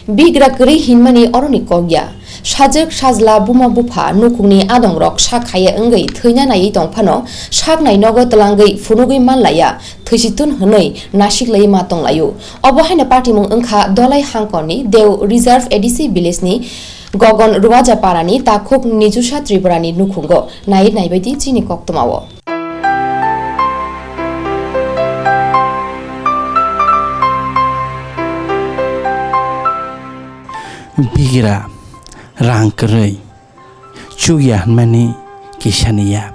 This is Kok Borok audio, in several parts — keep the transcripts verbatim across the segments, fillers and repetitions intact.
Bigra kwrwi hinmani oroni kok ya. Sajwk sajla buma bupha nukhungni adongrok sak haiya wngwi thwina naiwi tong phano saknai nogo twlangwi phunugwi manlaiya, thwisitun hwnwi nasiklaiwi ma tonglaio. Obo haino patimung wngkha Dolai Hangkorni Deu Reserve A D C village ni Gogon Ruaja parani takhuk Nijusa Tripurani nukhungo. Nai naibaidi chini koktwmao. Bigra, rang kwrwi, chukya hwnmani kisani ya.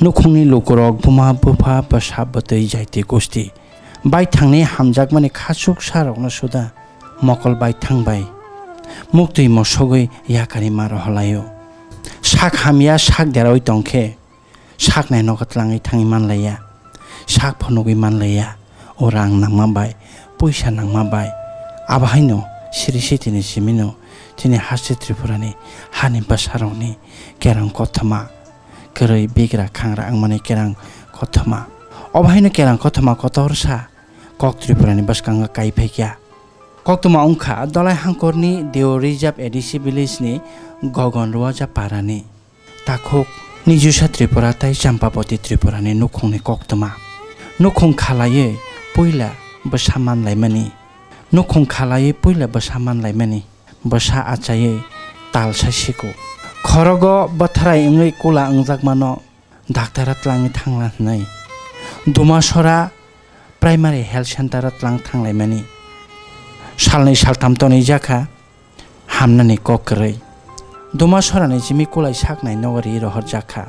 Nukhungni lukurok buma bupha bwsa bwtwi jaiti gusti baithangni hamjakmani khachuk sarokno suda mokol baithang bai muktwi mosogwi yakarwi ma rohorlaio. Sak hamya sak derawi tongkhe, saknai nogo twlangwi thangwi manlaiya, sak phunugwi manlaiya, o rang nangma bai, puisa nangma bai. Abo haino siri sitini simino chini haste Tripurani hani bwsarokni kerang kothoma kwrwi bigra khangra wngmani kerang kothoma. Obo haino kerang kothoma kotorsa kok Tripurani bwskango kai phaikha. Koktwma wngkha Dolai Hangkorni Deo Reserve A D C village ni Gogon Ruaja parani. Takhuk Nijusa Tripura tei Champapati Tripurani nukhungni koktwma. Nukhung khalaiwi puila bwsa manlaimani. Nukhung khalaiwi puila bwsa manlaimani. Bwsa achaiwi talsa siko. Khorogo bwtharai wngwi kula wngjakmano daktara twlangwi thangla hwnwi. Dumasora Primary Health Center o twlang thanglaimani. Salnwi saltham tonwi jakha. Hamnani kok kwrwi. Dumasorani simi kulai saknai nogo ri rohorjakha.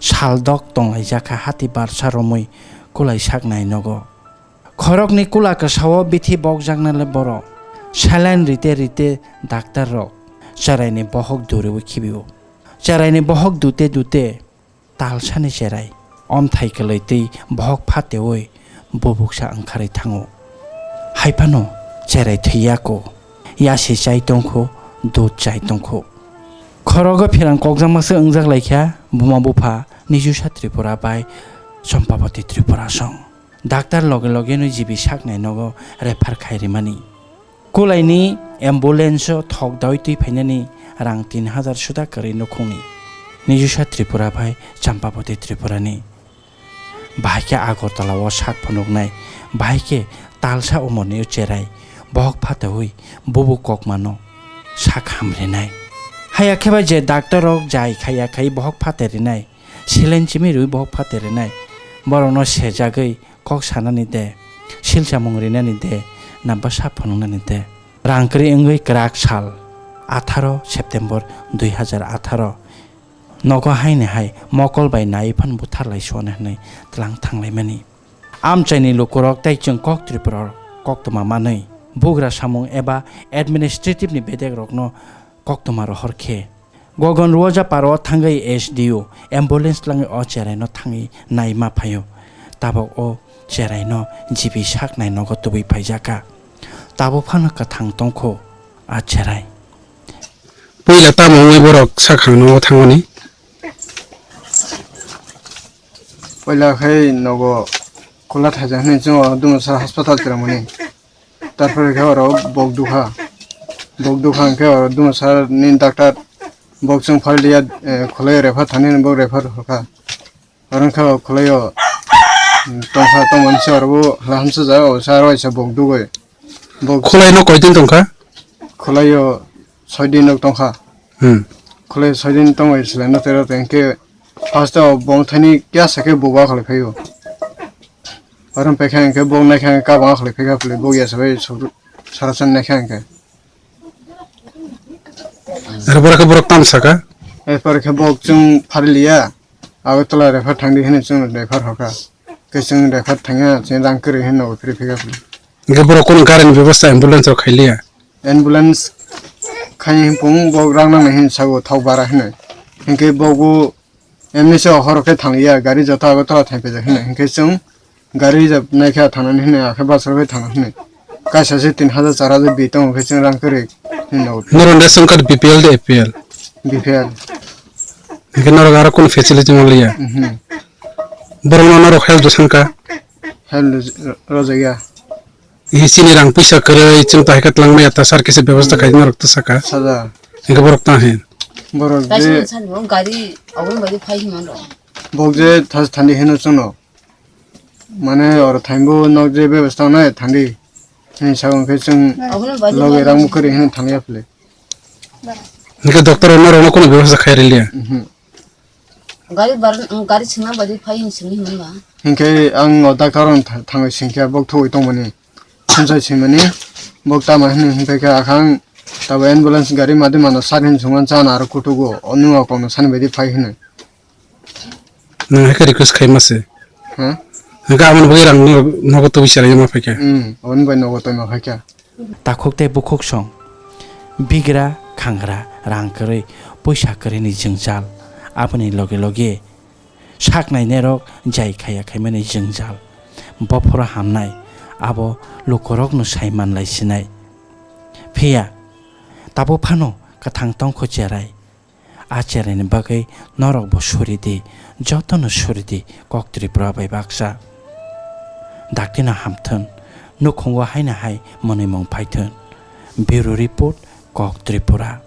Sal dok tonglaijak kha hati barsa romwi kulai saknai nogo. Khorokni kula kwsao bithi bokjaknale borok. Saline rite rite daktar rok cheraini bohok duriwi khibio. Cheraini bohok dute dute talsani cherai omthai kwlwi tei bohok phateui bubuksa wngkharwi thango. Haiphano cherai thwi yako, yasi chai tongkho, dud chai tongkho. Khorogo phirang kokjakmakse wngjak laikha buma bupha Nijusa Tripura bai Champapati Tripura song. Daktar loge logeno G B saknai nogo refer khai rimani. Kulaini ambulance-o thok dawi twi phainani rang tin hajar suda kwrwi nukhungni. Nijusa Tripura bai Champapati Tripurani. Bahai khe Agartala-o sak phunuknai, bahai khe talsa umorni-o cherai, bohok phataui bubu kokmano sak hamrinai. Haya khe bai je daktar-rok jai khai ya khai bohok phatai rinai, saline chimi rwi bohok phatai rinai, borokno sejagwi kok sanani de, sil chamung rinani de, na bwsa phunuknani de. Rang kwrwi wngwi kwrak sal atharo September dui hazar atharo nogo haini hai mokol bai naiwi phano butharlai suana hwnwi tlang thanglaimani. Amchaini lukurok tei chwng kok Tripura koktwma manwi bugra samung eba administrative ni bedek rokno koktwma rohor khe Gogon Ruaja paro thangwi S D O ambulance tlangwi o cherai no thangwi nai ma phaio. Tabok o cherai no G B saknai nogo tubui phaijak kha. Tabuk phano kwthang tongkho a cherai. Puila tamo wngwi borok sakhang no thangmani? Puila khai nogo kula thaijak hinwi chwng o Dumasar hospital twrwngmani. Tarpore khe oro bok dukha. Bok dukha hwnkhe oro Dumasar ni doctor bok chwng phaldiya, eh, khwlai refer thani hinwi bok refer hokha. Oro wngkha khwlai o, mm, tongkha tongmani se oro bo hwla hamsajak o sa rw waisa bok dugwi. Bok khwlai no koi din tongkha? Khwlai o soi din rok tongkha. Hmm. Khwlai soi din tongwi swlai no tero tengkhe first o bong thani kya sakhe bo wa khwlai phaio. Oro pekha hwnkhe bok naikha hwnkhe kabang khwlai phaikha phwlai bok ya sabai sarasan naikha hwnkhe. Aro borok khe borok tam saka? Erpore khe bok chwng phariliya, Agartala refer thangdi hinwi chwng refer hokha. Khe chwng refer thangya, chwng rang kwrwi hinwi nogo phiri phikha phili. Hwnkhe borok kono garini bebosta ambulance rok khailiya? Ambulance khai hinkhe bok rang nangnai hinwi sago, thok bara hinwi. Hinkhe bok bo emni se horo khe thangya, gari joto Agartala thangphaijak hinwi. Hinkhe chwng gari reserve naikha thangnani hinwi, akhe bus rok bai thangna hinwi. Kaisa se tin hajar char hajar bi tongo khe chwng rang kwrwi hinwi nogo. Norok ration card B P L de A P L? B P L. Hingke norok aro kunu facility manliya? Mhm. Borokno norok help rwsangkha? Help rw-, rwjakya. Hi chini rang puisa kwrwi chwng to hai khe twlang maya ta sir kisa bebostha khai norok to saka. Saja. Hingke borok ta hin. Borok je sani sani bo gari ogon bai phai hima rok. Bok je thas thandi hino chwngno. Mane oro thaimbo nok je bebostha nai thandi. Hini sabang khe chwng loge rang kwrwi hino thangya phile. Hingke doctor no rok no kono bebostha khai riliya. Mhm. Gari bar, gari singna bai phai hin singni hinba. Hinkhe ang o doctor rok thangwi singkhe bok thogwi tongmani. Sumsai singmani bok tama hwnwi hinkhe akhang tabo ambulance gari madi mano sar hin sungman chana aro kutugo o nung o kono sani baidi phai hwnwi. Nang hai khe request khai ma se. Ha? Hinkhe amoni bagwi rang nogo tubui chalaima phaikha. Hmm, oboni bai nogo toima phaikha. Takhuk tei bukhuk song, bigra khangra rang kwrwi, puisa kwrwini jwngjal, aboni loge loge sak nainairok jai khaya khaimani jwngjal. Bophoro hamnai, abo lukurokno sai manlai sinai. Phiya, tabuk phano kwthang tongkho cherai. A cheraini bagwi norokbo suri di, jotono suri di, Kok Tripura bai baksa. Daktino hamthun, nukhungo haino hai mwnwimung phaithun. Bureau Report, Kok Tripura.